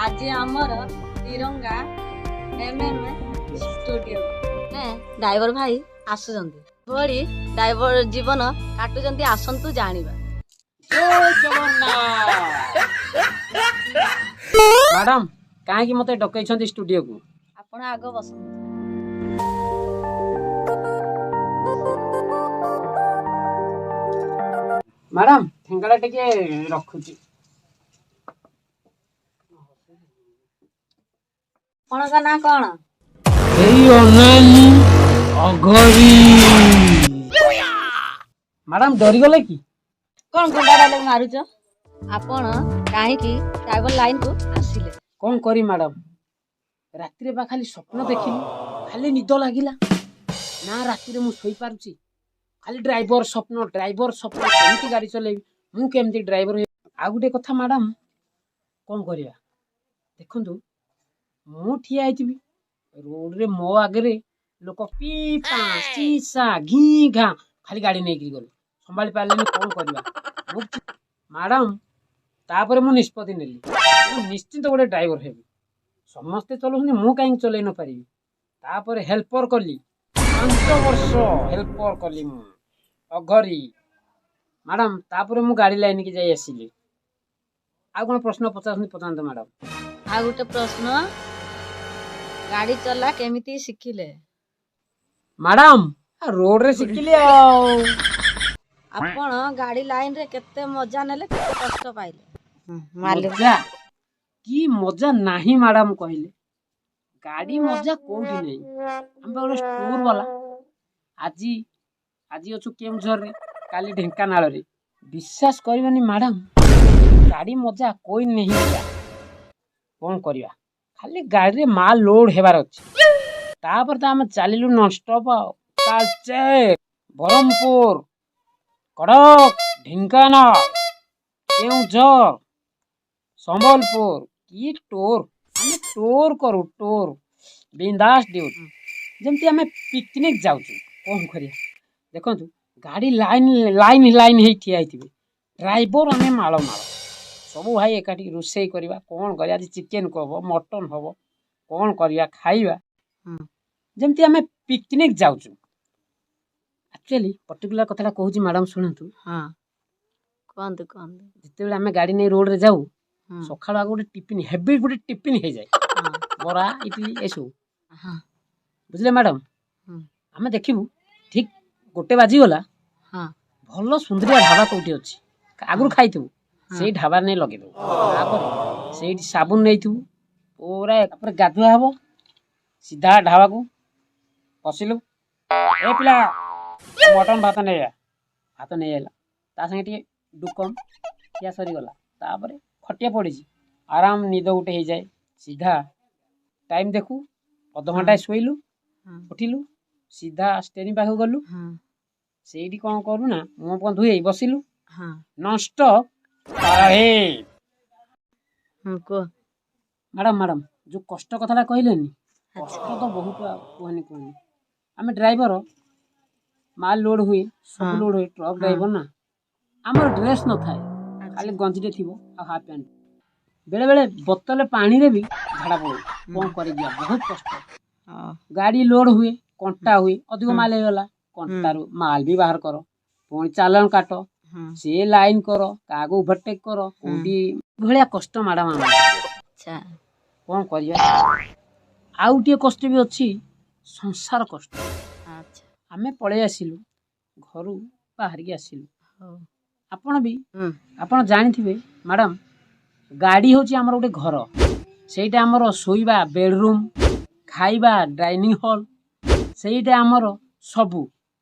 ଆଜି ଆମର Tiranga M M studio driver ଭାଇ ଆସୁଛନ୍ତି। ଭଳି ଡ୍ରାଇଭର ଜୀବନ କାଟୁଛନ୍ତି, ଆସନ୍ତୁ ଜାଣିବା। ଜୟ ଜଗନ୍ନାଥ। ମ୍ୟାଡାମ, କାହିଁକି ମତେ ଡକେଇଛନ୍ତି ଷ୍ଟୁଡିଓକୁ? ଆପଣ ଆଗ ବସନ୍ତୁ। ମ୍ୟାଡାମ, ଠେଙ୍ଗା ଟିକେ ରଖୁଛି। ଆପଣଙ୍କ ନାଁ କଣ? ଏଇ ଅନାନି ଅଘରୀ। ମ୍ୟାଡାମ, ଡରିଗଲେ କି? କଣ ଗୁଣ୍ଡା ଡାଇଲଗ ମାରୁଛ? ଆପଣ କାହିଁକି ଡ୍ରାଇଭର ଲାଇନକୁ ଆସିଲେ? କଣ କରି ମ୍ୟାଡାମ, ରାତିରେ ବା ଖାଲି ସ୍ୱପ୍ନ ଦେଖିଲି, ଖାଲି ନିଦ ଲାଗିଲା ନା। ରାତିରେ ମୁଁ ଶୋଇପାରୁଛି, ଖାଲି ଡ୍ରାଇଭର ସ୍ୱପ୍ନ, ଡ୍ରାଇଭର ସ୍ୱପ୍ନ। କେମିତି ଗାଡ଼ି ଚଲେଇବି ମୁଁ, କେମିତି ଡ୍ରାଇଭର ହେବି। ଆଉ ଗୋଟେ କଥା ମ୍ୟାଡାମ, କଣ କରିବା ଦେଖନ୍ତୁ, ମୁଁ ଠିଆ ହେଇଥିବି ରୋଡରେ, ମୋ ଆଗରେ ଲୋକ ପି ପା ଚି ସା ଘି ଘା ଖାଲି ଗାଡ଼ି ନେଇକିରି ଗଲେ, ସମ୍ଭାଳି ପାରିଲିନି। କଣ କରିବା ମୁଁ ମ୍ୟାଡାମ? ତାପରେ ମୁଁ ନିଷ୍ପତ୍ତି ନେଲି, ମୁଁ ନିଶ୍ଚିନ୍ତ ଗୋଟେ ଡ୍ରାଇଭର ହେବି। ସମସ୍ତେ ଚଲାଉଛନ୍ତି, ମୁଁ କାହିଁକି ଚଲେଇ ନ ପାରିବି? ତାପରେ ହେଲ୍ପର କଲି, 5 ବର୍ଷ ହେଲ୍ପର କଲି ମୁଁ ଅଘରୀ ମ୍ୟାଡାମ। ତାପରେ ମୁଁ ଗାଡ଼ି ଲାଇନିକି ଯାଇ ଆସିଲି। ଆଉ କଣ ପ୍ରଶ୍ନ ପଚାରୁଛନ୍ତି, ପଚାରନ୍ତୁ ମ୍ୟାଡାମ। ଆଉ ଗୋଟେ ପ୍ରଶ୍ନ, ଗାଡ଼ି ଚଲା କେମିତି ଶିଖିଲେ? ମ୍ୟାଡାମ, ରୋଡରେ ଶିଖିଲି ଆଉ। ଆପଣ ଗାଡ଼ି ଲାଇନରେ କେତେ ମଜା ନେଲେ, କେତେ କଷ୍ଟ ପାଇଲେ? ମଜା କି ମଜା ନାହିଁ ମ୍ୟାଡାମ କହିଲେ, ଗାଡ଼ି ମଜା କୋଉଠି ନାହିଁ। ଆମେ ପା ଗୋଟେ ଟୁର୍ ବାଲା। ଆଜି ଆଜି ଅଛୁ କେଉଁଝରରେ, କାଲି ଢେଙ୍କାନାଳରେ। ବିଶ୍ୱାସ କରିବେନି ମ୍ୟାଡାମ, ଗାଡ଼ି ମଜା कोई नहीं ଦିଆ। କଣ କରିବା, ଖାଲି ଗାଡ଼ିରେ ମାଲ ଲୋଡ ହେବାର ଅଛି। ତାପରେ ତ ଆମେ ଚାଲିଲୁ ନନଷ୍ଟପ୍। ଆଉ ତାଳଚେର, ବ୍ରହ୍ମପୁର, କଟକ, ଢେଙ୍କାନାଳ, କେଉଁଝର, ସମ୍ବଲପୁର, କି ଟୁର୍! ଆମେ ଟୁର୍ କରୁ, ଟୁର୍, ବିନ୍ଦାସ ଡ୍ୟୁଟି, ଯେମିତି ଆମେ ପିକନିକ୍ ଯାଉଛୁ। କଣ କରିବା ଦେଖନ୍ତୁ, ଗାଡ଼ି ଲାଇନ୍ ଲାଇନ୍ ଲାଇନ୍ ହେଇ ଠିଆ ହେଇଥିବେ, ଡ୍ରାଇଭର ଆମେ ମାଳ ମାଳ ସବୁ ଭାଇ ଏକାଠି ରୋଷେଇ କରିବା। କଣ କରିବା, ଆଜି ଚିକେନ ହବ, ମଟନ ହବ, କଣ କରିବା ଖାଇବା, ଯେମିତି ଆମେ ପିକନିକ୍ ଯାଉଛୁ। ଆକ୍ଚୁଆଲି ପର୍ଟିକୁଲାର କଥାଟା କହୁଛି ମ୍ୟାଡ଼ାମ, ଶୁଣନ୍ତୁ। ହଁ, କୁହନ୍ତୁ କୁହନ୍ତୁ। ଯେତେବେଳେ ଆମେ ଗାଡ଼ି ନେଇ ରୋଡ଼ରେ ଯାଉ, ସକାଳୁ ଆଗ ଗୋଟେ ଟିଫିନ୍ ହେଭି ଗୋଟେ ଟିଫିନ୍ ହେଇଯାଏ, ବରା, ଇଟଲି ଏସବୁ। ବୁଝିଲେ ମ୍ୟାଡ଼ାମ? ହୁଁ। ଆମେ ଦେଖିବୁ ଠିକ୍ 1 ବାଜିଗଲା, ଭଲ ସୁନ୍ଦରିଆ ଢାବା କୋଉଠି ଅଛି, ଆଗରୁ ଖାଇଥିବୁ, ସେଇ ଢାବାରେ ନେଇ ଲଗେଇଦେବୁ। ତାପରେ ସେଇଠି ସାବୁନ ନେଇଥିବୁ ପୁରା, ତାପରେ ଗାଧୁଆ ହବ, ସିଧା ଢାବାକୁ ପଶିଲୁ। ଏ ପିଲା, ମଟନ ଭାତ ନେଇଆ। ଭାତ ନେଇ ଆଇଲା, ତା ସାଙ୍ଗେ ଟିକେ ଡୁକମ, ଖିଆ ସରିଗଲା। ତାପରେ ଖଟିଆ ପଡ଼ିଛି, ଆରାମ ନିଦ ଗୋଟେ ହେଇଯାଏ। ସିଧା ଟାଇମ୍ ଦେଖୁ, ଅଧଘଣ୍ଟାଏ ଶୋଇଲୁ, ଉଠିଲୁ, ସିଧା ଷ୍ଟେରିଂ ପାଖକୁ ଗଲୁ। ସେଇଠି କଣ କରୁ ନା, ମୁହଁ ଫୁହଁ ଧୋଇ ବସିଲୁ, ନନଷ୍ଟପ୍। କୁହ। ମ୍ୟାଡ଼ାମ, ମ୍ୟାଡ଼ାମ, ଯୋଉ କଷ୍ଟ କଥାଟା କହିଲେନି, କଷ୍ଟ ତ ବହୁତ, ଆଉ କୁହନି କୁହନି। ଆମେ ଡ୍ରାଇଭର, ମାଲ ଲୋଡ ହୁଏ, ସବୁ ଲୋଡ ହୁଏ, ଟ୍ରକ୍ ଡ୍ରାଇଭର ନା, ଆମର ଡ୍ରେସ୍ ନଥାଏ, ଖାଲି ଗଞ୍ଜିଟେ ଥିବ ଆଉ ହାଫ୍ ପ୍ୟାଣ୍ଟ। ବେଳେ ବେଳେ ବୋତଲ ପାଣିରେ ବି ଝାଡ଼ା ପଳଉ। କଣ କରିଯିବା, ବହୁତ କଷ୍ଟ। ଗାଡ଼ି ଲୋଡ ହୁଏ, କଣ୍ଟା ହୁଏ, ଅଧିକ ମାଲ ହେଇଗଲା, କଣ୍ଟାରୁ ମାଲ ବି ବାହାର କର, ପୁଣି ଚାଲାଣ କାଟ, ସେ ଲାଇନ କର, କାହାକୁ ଓଭରଟେକ୍ କର କୋଉଠି, ଭଳିଆ କଷ୍ଟ ମ୍ୟାଡ଼ାମ ଆମର। କଣ କରିବା? ଆଉ ଗୋଟିଏ କଷ୍ଟ ବି ଅଛି, ସଂସାର କଷ୍ଟ। ଆମେ ପଳେଇ ଆସିଲୁ, ଘରୁ ବାହାରିକି ଆସିଲୁ। ଆପଣ ବି ଆପଣ ଜାଣିଥିବେ ମ୍ୟାଡ଼ାମ, ଗାଡ଼ି ହେଉଛି ଆମର ଗୋଟେ ଘର। ସେଇଟା ଆମର ଶୋଇବା ବେଡ଼ରୁମ୍, ଖାଇବା ଡାଇନିଂ ହଲ୍, ସେଇଟା ଆମର ସବୁ।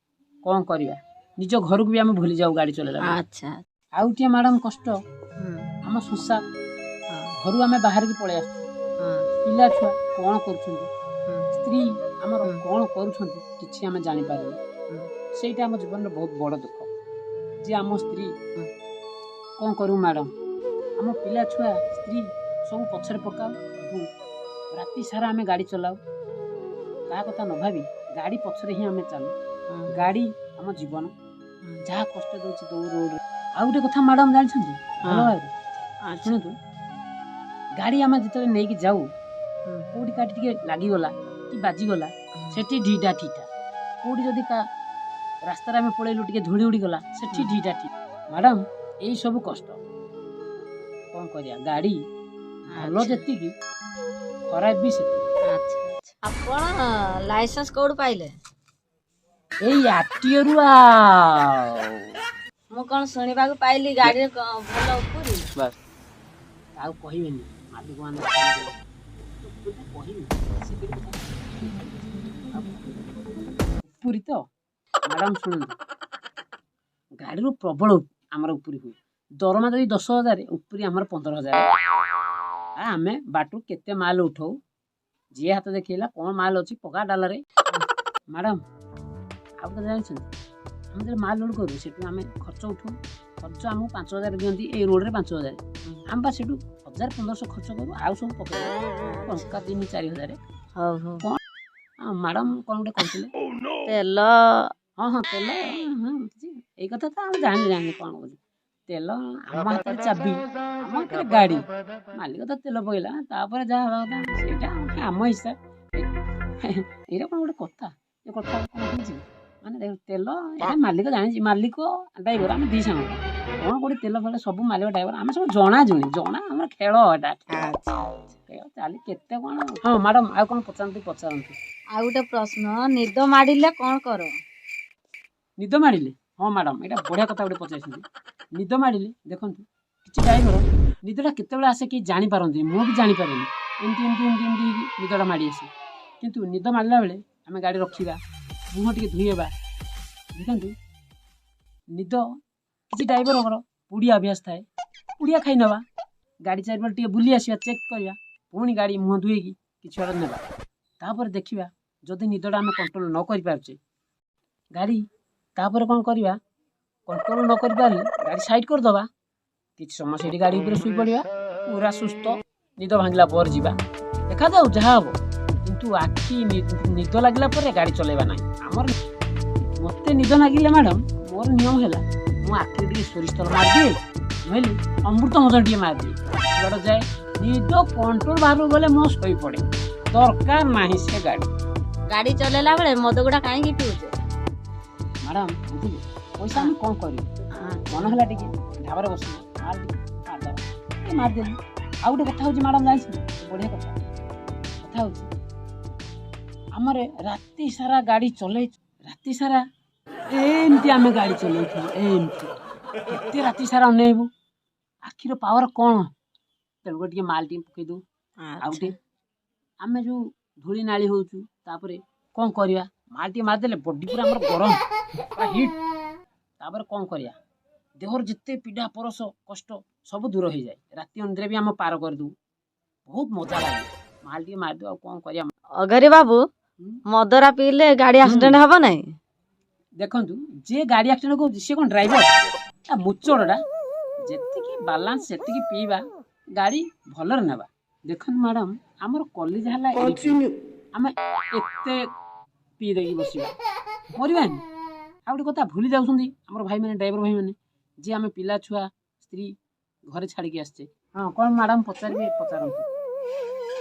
କଣ କରିବା, ନିଜ ଘରକୁ ବି ଆମେ ଭୁଲି ଯାଉ ଗାଡ଼ି ଚଲେଇଲା ବେଳେ। ଆଉ ଗୋଟିଏ ମ୍ୟାଡ଼ାମ କଷ୍ଟ, ଆମ ସଂସାର, ଘରୁ ଆମେ ବାହାରିକି ପଳେଇ ଆସୁଛୁ, ପିଲା ଛୁଆ କଣ କରୁଛନ୍ତି, ସ୍ତ୍ରୀ ଆମର କଣ କରୁଛନ୍ତି, କିଛି ଆମେ ଜାଣିପାରୁନୁ। ସେଇଟା ଆମ ଜୀବନରେ ବହୁତ ବଡ଼ ଦୁଃଖ ଯେ ଆମ ସ୍ତ୍ରୀ, କଣ କରିବୁ ମ୍ୟାଡ଼ାମ, ଆମ ପିଲା ଛୁଆ ସ୍ତ୍ରୀ ସବୁ ପଛରେ ପକାଉ ଏବଂ ରାତି ସାରା ଆମେ ଗାଡ଼ି ଚଲାଉ। କାହା କଥା ନ ଭାବି ଗାଡ଼ି ପଛରେ ହିଁ ଆମେ ଚାଲୁ। ଗାଡ଼ି ଆମ ଜୀବନ, ଯାହା କଷ୍ଟ ଦଉଛି ଦଉ ରୋଡ଼ରେ। ଆଉ ଗୋଟେ କଥା ମ୍ୟାଡ଼ାମ ଜାଣିଛନ୍ତି, ଭଲ ଭାବରେ ଶୁଣନ୍ତୁ। ଗାଡ଼ି ଆମେ ଯେତେବେଳେ ନେଇକି ଯାଉ, କୋଉଠି କାଠି ଟିକେ ଲାଗିଗଲା କି ବାଜିଗଲା, ସେଠି ଢିଟା ଠିଟା। କୋଉଠି ଯଦି କା ରାସ୍ତାରେ ଆମେ ପଳେଇଲୁ, ଟିକେ ଧୂଳି ଉଡ଼ିଗଲା, ସେଠି ଢିଟା ଠି। ମ୍ୟାଡ଼ାମ୍, ଏଇ ସବୁ କଷ୍ଟ, କ'ଣ କରିବା? ଗାଡ଼ି ଭଲ ଯେତିକି, ଖରାପ ବି ସେତିକି। ଆଚ୍ଛା ଆଚ୍ଛା, ଆପଣ ଲାଇସେନ୍ସ କୋଉଠୁ ପାଇଲେ? ଏଇ ଆରଟିଓରୁ ଆଉ। ମୁଁ କ'ଣ ଶୁଣିବାକୁ ପାଇଲି ଗାଡ଼ିରେ ଭଲ ଉପୁରି? ବାସ୍, ଆଉ କହିବେନି, ମାଲିକ ମାନେ କହିବି ସେତିକି କଥା। ଉପୁରି ତ ମ୍ୟାଡ଼ାମ୍ ଶୁଣନ୍ତୁ, ଗାଡ଼ିରୁ ପ୍ରବଳ ଆମର ଉପୁରି ହୁଏ। ଦରମା ଯଦି 10,000, ଉପୁରି ଆମର 15,000। ଆମେ ବାଟୁ କେତେ ମାଲ ଉଠଉ, ଯିଏ ହାତ ଦେଖେଇଲା କ'ଣ ମାଲ ଅଛି ପକା ଡାଲାରେ। ମ୍ୟାଡ଼ାମ୍, ଆଉ କଥା ଜାଣିଛନ୍ତି? ଆମେ ଯେତେବେଳେ ମାଲ ଲୋଡ଼ କରୁ, ସେଠୁ ଆମେ ଖର୍ଚ୍ଚ ଉଠଉ। ଖର୍ଚ୍ଚ ଆମକୁ 5,000 ଦିଅନ୍ତି, ଏଇ ରୋଡ଼ରେ 5,000। ଆମେ ବା ସେଠୁ 1,000 1,500 ଖର୍ଚ୍ଚ କରୁ, ଆଉ ସବୁ ପକେଇ ଟଙ୍କା 3-4 ହଜାର। ହଉ ହଉ। କ'ଣ ମ୍ୟାଡ଼ାମ୍, କ'ଣ ଗୋଟେ କହୁଥିଲେ? ତେଲ। ହଁ, ତେଲ। ହଁ, କିଛି ଏଇ କଥା ତ ଆମେ ଜାଣିନି, ଜାଣିନି କ'ଣ କହୁଛୁ। ତେଲ ଆମ ହାତରେ ଚାବି, ଆମ ହାତରେ ଗାଡ଼ି, ମାଲିକ ତ ତେଲ ପକେଇଲା, ତାପରେ ଯାହା ହେବା କଥା ସେଇଟା ଆମ ହିସାବ। ଏଇଟା କ'ଣ ଗୋଟେ କଥା? ଏ କଥା କ'ଣ ହେଇଛି ମାନେ ଦେଖ, ତେଲ ଏଇଟା ମାଲିକ ଜାଣିଛି। ମାଲିକ ଡ୍ରାଇଭର ଆମେ ଦି ସାଙ୍ଗ, କ'ଣ କୋଉଠି ତେଲ ଫେଲ ସବୁ ମାଲିକ ଡ୍ରାଇଭର ଆମେ ସବୁ ଜଣା ଜୁଣି ଜଣା। ଆମର ଖେଳ ଏଟା, ଖେଳ ଚାଲି କେତେ କ'ଣ। ହଁ ମ୍ୟାଡ଼ାମ୍, ଆଉ କ'ଣ ପଚାରନ୍ତୁ, ପଚାରନ୍ତୁ। ଆଉ ଗୋଟେ ପ୍ରଶ୍ନ, ନିଦ ମାଡ଼ିଲେ କ'ଣ କର? ନିଦ ମାଡ଼ିଲେ? ହଁ ମ୍ୟାଡ଼ାମ୍, ଏଇଟା ବଢ଼ିଆ କଥା ଗୋଟେ ପଚାରିଛନ୍ତି। ନିଦ ମାଡ଼ିଲେ, ଦେଖନ୍ତୁ, କିଛି ଡ୍ରାଇଭର ନିଦଟା କେତେବେଳେ ଆସେ କେହି ଜାଣିପାରନ୍ତିନି, ମୁଁ ବି ଜାଣିପାରେନି। ଏମିତି ଏମିତି ଏମିତି ଏମିତି ହେଇକି ନିଦଟା ମାଡ଼ି ଆସେ। କିନ୍ତୁ ନିଦ ମାଡ଼ିଲା ବେଳେ ଆମେ ଗାଡ଼ି ରଖିବା, ମୁହଁ ଟିକେ ଧୋଇହେବା। ଦେଖନ୍ତୁ, ନିଦ କିଛି ଡ୍ରାଇଭରଙ୍କର ପୁଡ଼ିଆ ଅଭ୍ୟାସ ଥାଏ, ପୁଡ଼ିଆ ଖାଇ ନେବା, ଗାଡ଼ି ଚାରିପଟେ ଟିକେ ବୁଲି ଆସିବା, ଚେକ୍ କରିବା, ପୁଣି ଗାଡ଼ି ମୁହଁ ଧୋଇକି କିଛି ବାଟ ନେବା। ତାପରେ ଦେଖିବା, ଯଦି ନିଦଟା ଆମେ କଣ୍ଟ୍ରୋଲ ନ କରିପାରୁଛେ ଗାଡ଼ି, ତାପରେ କ'ଣ କରିବା? କଣ୍ଟ୍ରୋଲ ନ କରିପାରିଲେ ଗାଡ଼ି ସାଇଡ଼୍ କରିଦେବା, କିଛି ସମୟ ସେଇଠି ଗାଡ଼ି ଉପରେ ଶୋଇପଡ଼ିବା, ପୁରା ସୁସ୍ଥ। ନିଦ ଭାଙ୍ଗିଲା ପରେ ଯିବା, ଦେଖାଯାଉ ଯାହା ହବ। କିନ୍ତୁ ଆଖି ନିଦ ଲାଗିଲା ପରେ ଗାଡ଼ି ଚଲେଇବା ନାହିଁ। ଆମର ମୋତେ ନିଦ ଲାଗିଲେ ମ୍ୟାଡ଼ାମ୍, ମୋର ନିୟମ ହେଲା ମୁଁ ଆଖିରେ ଟିକେ ସୋରିଷ ତେଲ ମାରିଦିଏ, ନହେଲେ ଅମୃତ ଭଜନ ଟିକେ ମାରିଦିଏ, ବାଟ ଯାଏ। ନିଦ କଣ୍ଟ୍ରୋଲ ବାହାରକୁ ଗଲେ ମୁଁ ଶୋଇପଡ଼େ, ଦରକାର ନାହିଁ ସେ ଗାଡ଼ି। ଗାଡ଼ି ଚଲେଇଲା ବେଳେ ମଦ ଗୁଡ଼ା କାହିଁକି ପିଉଛ? ମ୍ୟାଡ଼ାମ୍ ବୁଝିଲେ, ପଇସା ଆମେ କ'ଣ କରିବୁ? ମନ ହେଲା ଟିକେ ଢାବାରେ ବସିବୁ, ମାଲ ଟିକେ ମାରିଦେବା, ଟିକେ ମାରିଦେଲି। ଆଉ ଗୋଟେ କଥା ହେଉଛି ମ୍ୟାଡ଼ାମ୍, ଜାଣିଛନ୍ତି, ବଢ଼ିଆ କଥା। କଥା ହେଉଛି, ଆମର ରାତି ସାରା ଗାଡ଼ି ଚଲେଇ, ରାତି ସାରା ଏମିତି ଆମେ ଗାଡ଼ି ଚଲେଇଥିବୁ, ଏମିତି କେତେ ରାତି ସାରା ଅନେଇବୁ, ଆଖିର ପାୱାର କ'ଣ? ତେଣୁକରି ଟିକେ ମାଲ ଟିକେ ପକେଇ ଦଉ। ଆଉ ଟିକେ ଆମେ ଯେଉଁ ଧୂଳି ନାଳି ହେଉଛୁ, ତାପରେ କ'ଣ କରିବା? ମାଲ ଟିକେ ମାରିଦେଲେ ବଡି ପୁରା ଆମର ଗରମ, ପୁରା ହିଟ୍। ତାପରେ କ'ଣ କରିବା? ଦେହର ଯେତେ ପୀଡ଼ା ପରସ କଷ୍ଟ ସବୁ ଦୂର ହେଇଯାଏ। ରାତି ଅନିଦ୍ରା ବି ଆମେ ପାର କରିଦେଉ, ବହୁତ ମଜା ଲାଗେ। ମାଲ ଟିକେ ମାରିଦେଉ, ଆଉ କ'ଣ କରିବା? ଅଘରୀ ବାବୁ, ମଦରା ପିଇଲେ ଗାଡ଼ି ଆକ୍ସିଡେଣ୍ଟ ହବ ନାହିଁ? ଦେଖନ୍ତୁ, ଯିଏ ଗାଡ଼ି ଆକ୍ସିଡେଣ୍ଟ କରୁଛି ସିଏ କ'ଣ ଡ୍ରାଇଭର? ଆ ମୁଚଡ଼ଟା। ଯେତିକି ବାଲାନ୍ସ ସେତିକି ପିଇବା, ଗାଡ଼ି ଭଲରେ ନେବା। ଦେଖନ୍ତୁ ମ୍ୟାଡ଼ାମ୍, ଆମର କଲେଜ ହେଲା ଏଇଠି, ଆମେ ଏତେ ପିଇ ଦେଇକି ବସିବା, ମରିବାନି? ଆଉ ଗୋଟେ କଥା ଭୁଲି ଯାଉଛନ୍ତି ଆମର ଭାଇମାନେ, ଡ୍ରାଇଭର ଭାଇମାନେ, ଯେ ଆମେ ପିଲା ଛୁଆ ସ୍ତ୍ରୀ ଘରେ ଛାଡ଼ିକି ଆସିଛେ। ହଁ, କ'ଣ ମ୍ୟାଡ଼ାମ୍ ପଚାରିବେ, ପଚାରନ୍ତୁ।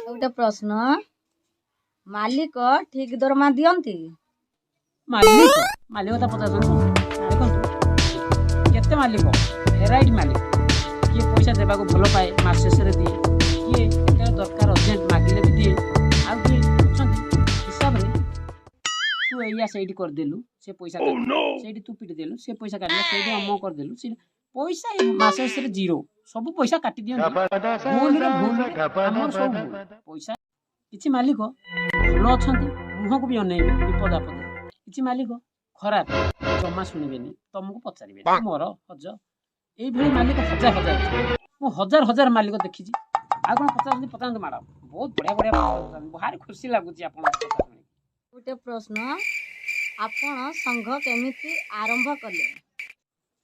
ଆଉ ଗୋଟେ ପ୍ରଶ୍ନ, ମାଲିକ ଠିକ ଦରମା ଦିଅନ୍ତି? ମାଲିକ, ମାଲିକ କଥା ପଚାରୁଛନ୍ତି? ଦେଖନ୍ତୁ, କେତେ ମାଲିକ, ଭେରାଇଟି ମାଲିକ। କିଏ ପଇସା ଦେବାକୁ ଭଲ ପାଏ, ମାସ ଶେଷରେ ଦିଏ। କିଏ କେତେବେଳେ ଦରକାର ଅର୍ଜେଣ୍ଟ ମାଗିଲେ ବି ଦିଏ। ଆଉ କିଏ ଅଛନ୍ତି ହିସାବରେ, ତୁ ଏଇଆ ସେଇଠି କରିଦେଲୁ, ସେ ପଇସା କାଟିଲା, ସେଇଠି ତୁ ପିଟି ଦେଲୁ, ସେ ପଇସା କାଟିଲା, ସେଇଠି ଅମକ କରିଦେଲୁ, ସେ ପଇସା। ମାସ ଶେଷରେ ଜିରୋ, ସବୁ ପଇସା କାଟି ଦିଅନ୍ତି ଭୁଲରେ ଭୁଲରେ। ଆମର ସବୁ ଭୁଲ ପଇସା। କିଛି ମାଲିକ ଭଲ ଅଛନ୍ତି, ମୁହଁକୁ ବି ଅନେଇବେ ବିପଦ ଆପଦରେ। କିଛି ମାଲିକ ଖରାପ, ଜମା ଶୁଣିବେନି, ତମକୁ ପଚାରିବେନି, ମୋର ହଜ। ଏଇଭଳି ମାଲିକ ହଜାର ହଜାର ଅଛନ୍ତି। ମୁଁ ହଜାର ହଜାର ମାଲିକ ଦେଖିଛି। ଆଉ କ'ଣ ପଚାରନ୍ତି, ପଚାରନ୍ତୁ ମ୍ୟାଡ଼ାମ୍। ବହୁତ ବଢ଼ିଆ ବଢ଼ିଆ ପ୍ରଶ୍ନ ପଚାରନ୍ତି, ଭାରି ଖୁସି ଲାଗୁଛି ଆପଣଙ୍କ କଥା ଶୁଣି। ଗୋଟେ ପ୍ରଶ୍ନ, ଆପଣ ସଂଘ କେମିତି ଆରମ୍ଭ କଲେ?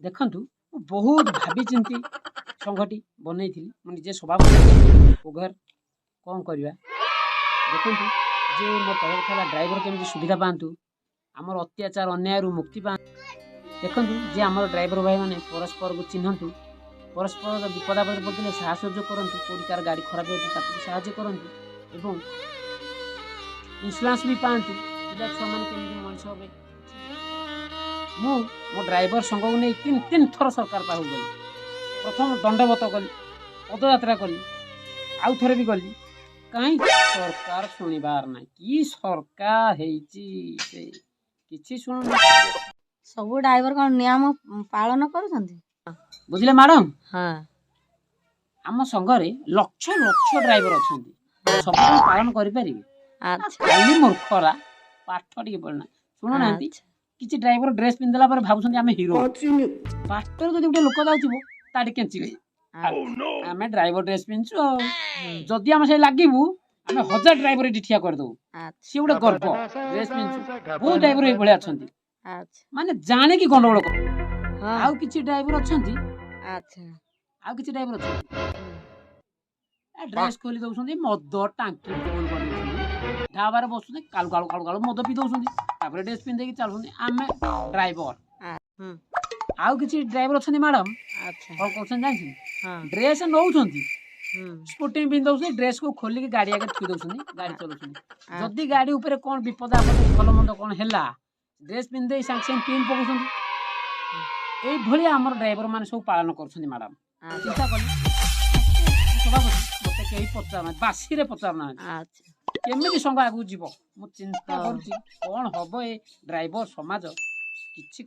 ଦେଖନ୍ତୁ, ମୁଁ ବହୁତ ଭାବିଚିନ୍ତି ସଂଘଟି ବନେଇଥିଲି। ମୁଁ ନିଜେ ସଭାପତି ଓଘର। କ'ଣ କରିବା? ଦେଖନ୍ତୁ, ଯେ ମୋ କହିବା କଥା ହେଲା ଡ୍ରାଇଭର କେମିତି ସୁବିଧା ପାଆନ୍ତୁ, ଆମର ଅତ୍ୟାଚାର ଅନ୍ୟାୟରୁ ମୁକ୍ତି ପାଆନ୍ତୁ। ଦେଖନ୍ତୁ, ଯେ ଆମର ଡ୍ରାଇଭର ଭାଇମାନେ ପରସ୍ପରକୁ ଚିହ୍ନନ୍ତୁ, ପରସ୍ପର ବିପଦ ଆପଦରେ ପଡ଼ିଥିଲେ ସାହାଯ୍ୟ କରନ୍ତୁ। କେଉଁଠି କାହାର ଗାଡ଼ି ଖରାପ ହେଉଛି, ତାକୁ ବି ସାହାଯ୍ୟ କରନ୍ତୁ ଏବଂ ଇନ୍ସୁରାନ୍ସ ବି ପାଆନ୍ତୁ। ପିଲା ଛୁଆମାନେ କେମିତି ମଣିଷ ହେବେ? ମୁଁ ମୋ ଡ୍ରାଇଭର ସଂଘକୁ ନେଇ ତିନି ତିନି ଥର ସରକାର ପାଖକୁ ଗଲି। ପ୍ରଥମ ଦଣ୍ଡବତ କଲି, ପଦଯାତ୍ରା କଲି, ଆଉ ଥରେ ବି ଗଲି। କାହିଁ ସରକାର ଶୁଣିବାର ନାହିଁ। କି ସରକାର ହେଇଛି ସେ, କିଛି ଶୁଣୁନି। ସବୁ ଡ୍ରାଇଭର କଣ ନିୟମ ପାଳନ କରୁଛନ୍ତି? ବୁଝିଲେ ମ୍ୟାଡ଼ାମ? ହଁ। ଆମ ସଂଘରେ ଲକ୍ଷ ଲକ୍ଷ ଡ୍ରାଇଭର ଅଛନ୍ତି, ସବୁ କଣ ପାଳନ କରିପାରିବେ? ଖାଲି ମୂର୍ଖରା, ପାଠ ଟିକେ ପଢିନା, ଶୁଣୁନାହାନ୍ତି। କିଛି ଡ୍ରାଇଭର ଡ୍ରେସ୍ ପିନ୍ଧିଦେଲା ପରେ ଭାବୁଛନ୍ତି ଆମେ ହିରୋ। ବାଟରେ ଯଦି ଗୋଟେ ଲୋକ ଯାଉଥିବ, ତାଠି କେଞ୍ଚିବେ, ଆମେ ଡ୍ରାଇଭର ଡ୍ରେସ୍ ପିନ୍ଧୁଛୁ, ଆଉ ଯଦି ଆମେ ସେ ଲାଗିବୁ, ଆମେ 1000 ଡ୍ରାଇଭର ଏଠି ଠିଆ କରିଦବୁ। ସିଏ ଗୋଟେ ଗର୍ବ, ଡ୍ରେସ୍ ପିନ୍ଧୁଛୁ। ବହୁତ ଡ୍ରାଇଭର ଏଇଭଳିଆ ଅଛନ୍ତି, ମାନେ ଜାଣିକି ଗଣ୍ଡଗୋଳ କର। ଆଉ କିଛି ଡ୍ରାଇଭର ଅଛନ୍ତି, ଆଉ କିଛି ଡ୍ରାଇଭର ଅଛନ୍ତି, ଡ୍ରେସ୍ ଖୋଲି ଦଉଛନ୍ତି, ମଦ ଟାଙ୍କି ଫୁଲ କରିଦଉଛନ୍ତି, ଢାବାରେ ବସୁଛନ୍ତି, କାଳୁ କାଳୁ କାଳୁ କାଳୁ ମଦ ପିଇ ଦଉଛନ୍ତି, ତାପରେ ଡ୍ରେସ୍ ପିନ୍ଧେଇକି ଚାଲୁଛନ୍ତି, ଆମେ ଡ୍ରାଇଭର। ଆଉ କିଛି ଡ୍ରାଇଭର ଅଛନ୍ତି ମ୍ୟାଡ଼ାମ, କଣ କରୁଛନ୍ତି ଜାଣିଛନ୍ତି? ଡ୍ରେସ୍ ନଉଛନ୍ତି, ସ୍ପୋର୍ଟିଂ ପିନ୍ଧି ଦଉଛନ୍ତି, ଡ୍ରେସ୍କୁ ଖୋଲିକି ଗାଡ଼ି ଆଗରେ ଥୋଇ ଦଉଛନ୍ତି, ଗାଡ଼ି ଚଲାଉଛନ୍ତି। ଯଦି ଗାଡ଼ି ଉପରେ କଣ ବିପଦ ଆପଦ, ଭଲ ମନ୍ଦ କଣ ହେଲା, ଡ୍ରେସ୍ ପିନ୍ଧି ଦେଇ ସାଙ୍ଗେ ସାଙ୍ଗେ ପିନ୍ ପକଉଛନ୍ତି। ଏଇଭଳିଆ ଆମର ଡ୍ରାଇଭର ମାନେ ସବୁ ପାଳନ କରୁଛନ୍ତି ମ୍ୟାଡ଼ାମ। ଚିନ୍ତା କଲି, ସଭାପତି, ମତେ କେହି ପଚାରୁନାହାନ୍ତି, ବାସିରେ ପଚାରୁନାହାନ୍ତି। କେମିତି ସଂଘ ଆଗକୁ ଯିବ, ମୁଁ ଚିନ୍ତା କରୁଛି। କଣ ହବ ଏ ଡ୍ରାଇଭର ସମାଜ କିଛି